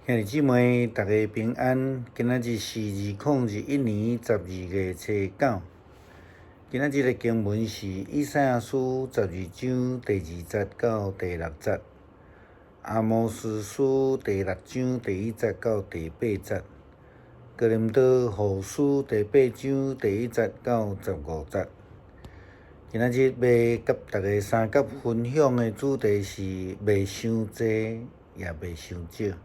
兄弟姊妹，大家平安。今仔日是2021年12月初9。今仔日的經文是以賽亞書十二章第二節到第六節，亞摩斯書第六章第一節到第八節，哥林多後書第八章第一節到15節。今仔日欲佮大家相佮分享的主題是袂傷濟，也袂傷少。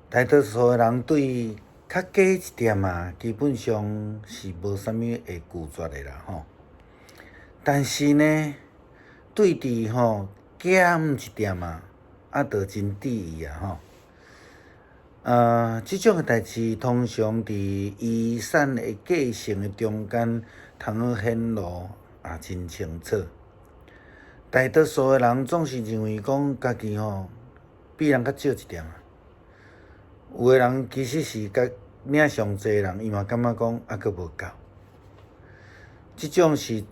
大多數的人對較低一點仔，基本上是無啥物會拒絕的啦吼。但是呢，對佇吼減一點仔，啊，就真注意啊吼。這種的代誌通常佇遺產的繼承的中間，通好顯露也真清楚。大多數的人總是認為講家己吼比人較少一點仔。有的人其實是共領上濟人，伊嘛感覺講猶閣無夠。這種是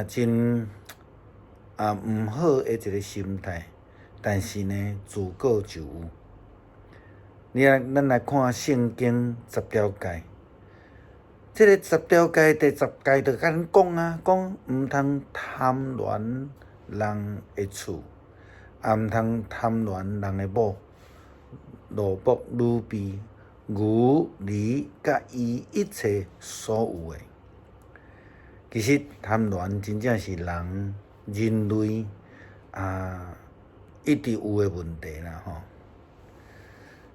真毋好的一個心態，但是呢，自古就有。你來，咱來看聖經十條誡，這个十條誡第十誡就共咱講啊，講毋通貪戀人的厝，也毋通貪戀人的某。奴僕、女婢、牛、驢，佮伊一切所有的。其實貪戀真正是人人類一直有的問題啦吼。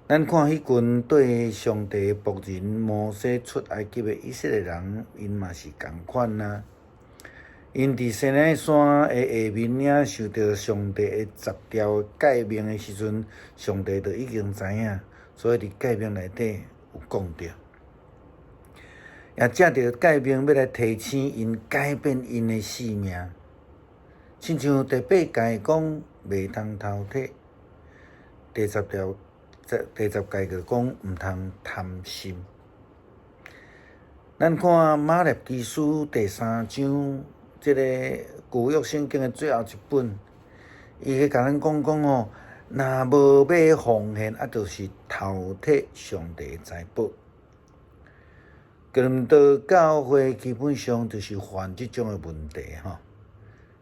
咱看彼群綴上帝的僕人摩西出埃及的以色列人，𪜶嘛是仝款啊。𪜶佇西奈山的下面領受著上帝的十條誡命的時陣，上帝就已經知影，所以佇誡命內底有講著，也藉著誡命欲來提醒𪜶改變𪜶的性命。親像第八誡講袂通偷提，第十條、第十誡就講毋通貪心。咱看馬拉基書第三章。這个舊約聖經的最後一本，伊咧共咱講講吼，若無欲奉獻，啊，就是偷提上帝的財寶。哥林多教會基本上就是犯這種的問題吼。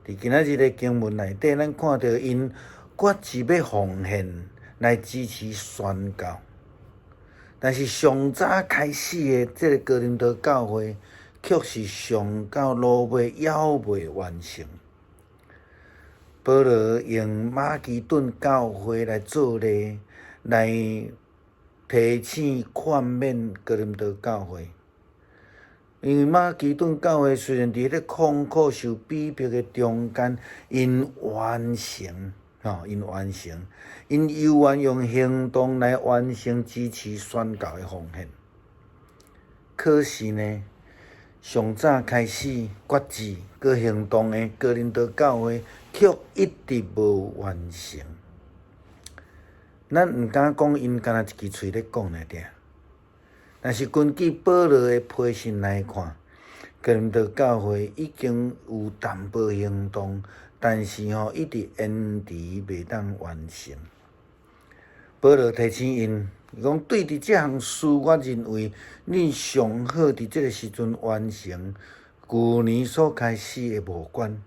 佇今仔日的經文內底，咱看著𪜶決志欲奉獻來支持宣教，但是上早開始的這个哥林多教會，卻是上到落尾猶未完成。保羅用馬其頓教會來做例，來提醒勸勉哥林多教會。因為馬其頓教會雖然佇彼個困苦受逼迫的中間，𪜶完成，吼，𪜶完成，𪜶猶原用行動來完成支持宣教的奉獻。可是呢，上早開始決志閣行動的哥林多教會，卻一直無完成。咱毋敢講𪜶干焦一支喙咧講爾爾，但是根據保羅的批信來看，哥林多教會已經有淡薄行動，但是吼一直延遲袂當完成。保羅提醒𪜶，伊講對佇這項事，我認為恁上好佇這个時陣完成舊年所開始的募捐。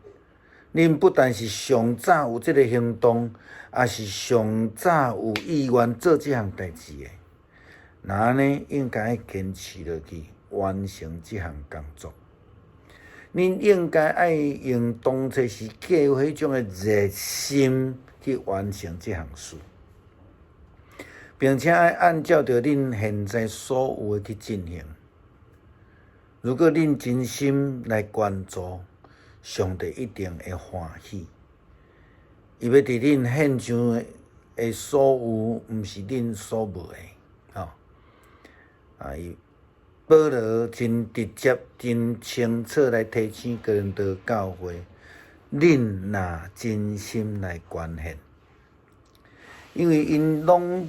恁不但是上早有這个行動，也是上早有意願做這項代誌的。若按呢，應該愛堅持落去，完成這項工作。恁應該愛用當初時計劃彼種的熱心去完成這項事。並且愛按照著恁現在所有的去進行。如果恁真心來捐助，上帝一定會歡喜。伊欲佇恁獻上的所有，毋是恁所無的。吼！啊，伊保羅真直接、真清楚來提醒哥林多教會：恁若真心來捐獻，因為𪜶攏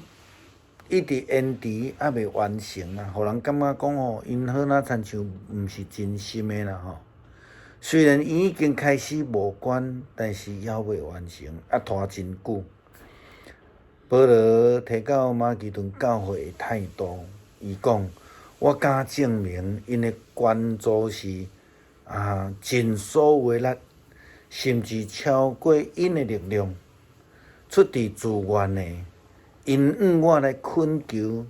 一直延遲，猶未完成啊，予人感覺講吼，𪜶好若親像毋是真心的啦吼。雖然伊已經開始募捐，但是猶未完成，啊拖真久。保羅提到馬其頓教會的態度，伊講：我敢證明，𪜶的捐助是盡所有的力，甚至超過𪜶的力量，出自自願的，𪜶向我來懇求，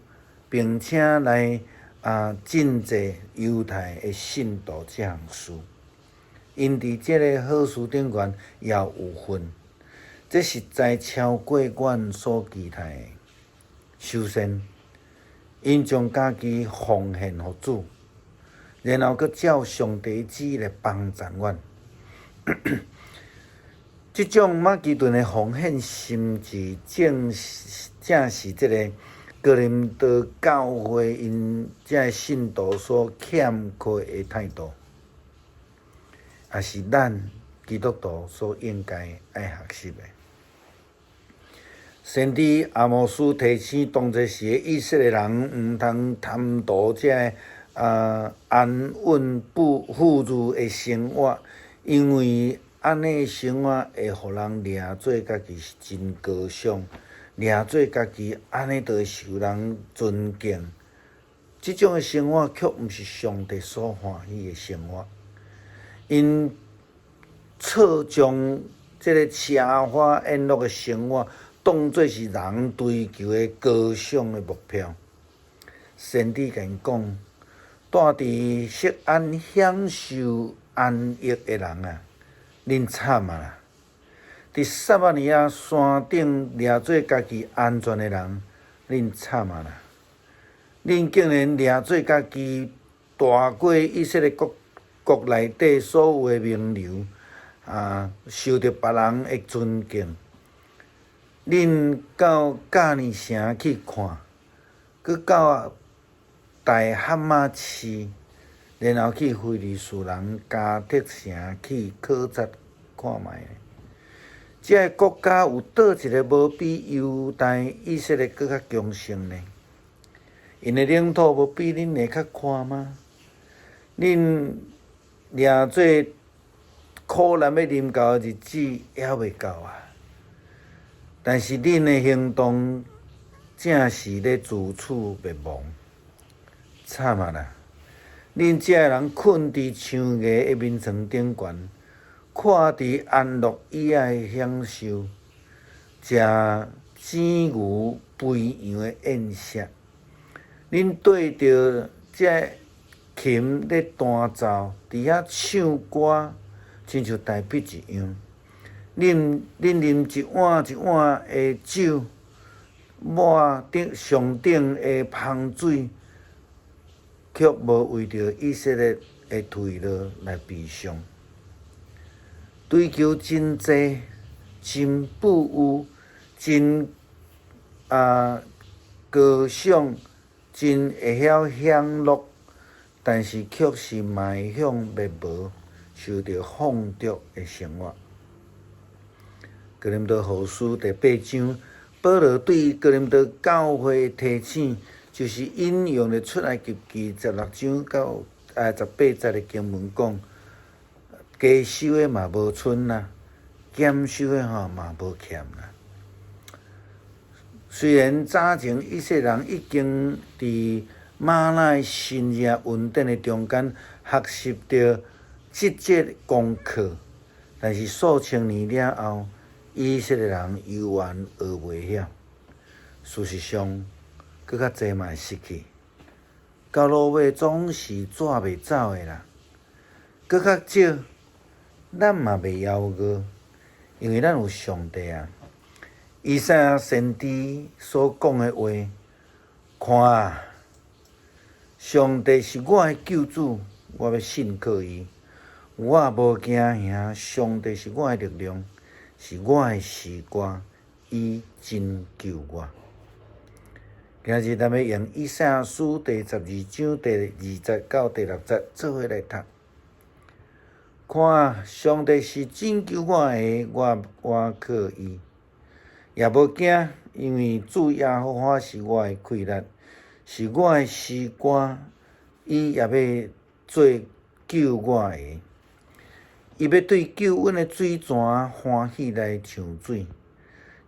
並且來賑濟猶太的信徒這項事。𪜶佇這个好事頂懸也有份，這實在超過阮所期待的。首先，𪜶將家己奉獻予主，然後閣照上帝旨意來幫贊阮。這種馬其頓的奉獻心志，正正是這个哥林多教會𪜶這个信徒所欠缺的態度，也是咱基督徒所應該愛學習的。先知阿摩司提醒當陣時的以色列人，毋通貪圖這个安穩富富裕的生活，因為按呢生活會予人掠做家己是真高尚，掠做家己按呢就會受人尊敬。這種的生活卻毋是上帝所歡喜的生活。𪜶錯將這個奢華宴樂的生活當做是人追求的高尚的目標。先知共𪜶講，住佇錫安享受安逸的人啊，恁慘啊啦！佇撒瑪利亞山頂掠做家己安全的人，恁慘啊啦！恁竟然掠做家己大過以色列國國內底所有的名流，受著別人的尊敬。恁到迦尼城去看，閣到大哈馬市，然後去非利士人迦特城去考察看覓。這个國家有佗一个無比猶大以色列閣較強盛呢？𪜶的領土無比恁的較寬嗎？恁掠做苦難欲臨到的日子猶未到啊！但是恁的行動正是咧自取滅亡，慘啊啦！恁這个人睏佇象牙的眠床頂懸，倚佇安樂椅仔的享受，食犄牛肥羊的宴席。恁對著這琴咧彈奏，佇遐唱歌，親像大衛一樣。恁恁啉一碗一碗的酒，抹頂上等的芳水，卻無為著以色列的墜落來悲傷。追求真濟、真富裕、真高尚、真會曉享樂，但是卻是邁向滅亡、受著放逐的生活。哥林多後書第八章，保羅對哥林多教會的提醒，就是引用了出埃及記16章到18節的經文講：加收的嘛無賰啦，減收的吼嘛無欠啦。雖然早前以色列人已經佇嗎哪神蹟恩典的中間學習著這節功課，但是數千年了後，以色列人猶原學袂曉。事實上，閣較濟嘛會失去，到落尾總是紙袂走的啦。閣較少，咱嘛袂枵餓，因為咱有上帝啊。以賽亞先知所講的話，看啊，上帝是我的救主，我欲信靠伊，我無驚嚇。上帝是我的力量，是我的詩歌，伊拯救我。今日咱欲用以賽亞書第12章第2節到第6節做伙來讀。看啊，上帝是拯救我的，我倚靠伊，也無驚，因為主耶和華是我的氣力，是我的詩歌，伊也欲做救我的。伊欲對救阮的水泉歡喜來搶水。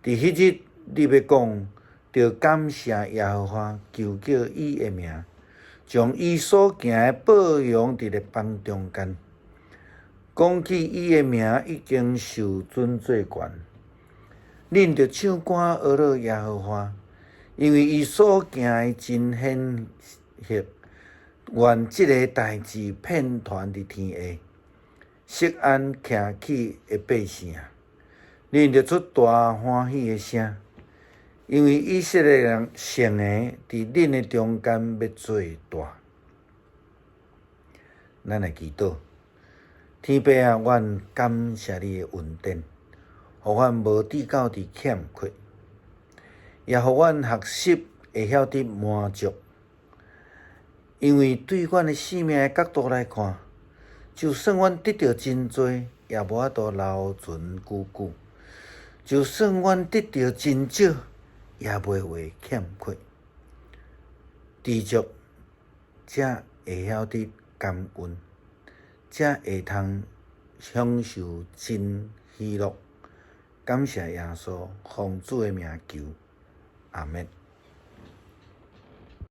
佇彼日，你欲講，著感謝耶和華，求叫伊的名，將伊所行的報揚佇列邦中間。講起伊的名已經受尊做懸。恁著唱歌呵咾耶和華，因為伊所行的真顯赫。願這个代誌遍傳佇天下，錫安徛起的百姓，恁著出大歡喜的聲，因為以色列人聖的佇恁的中間欲做大。咱來祈禱，天父啊，阮感謝你的恩典，予阮無至到佇欠缺，也予阮學習會曉得滿足。因為對阮的性命的角度來看，就算阮得著真濟，也無法度留存久久；就算阮得著真少，也袂會欠缺。知足才會曉得感恩，才會通享受真喜樂。感謝耶穌，奉主的名求，阿們。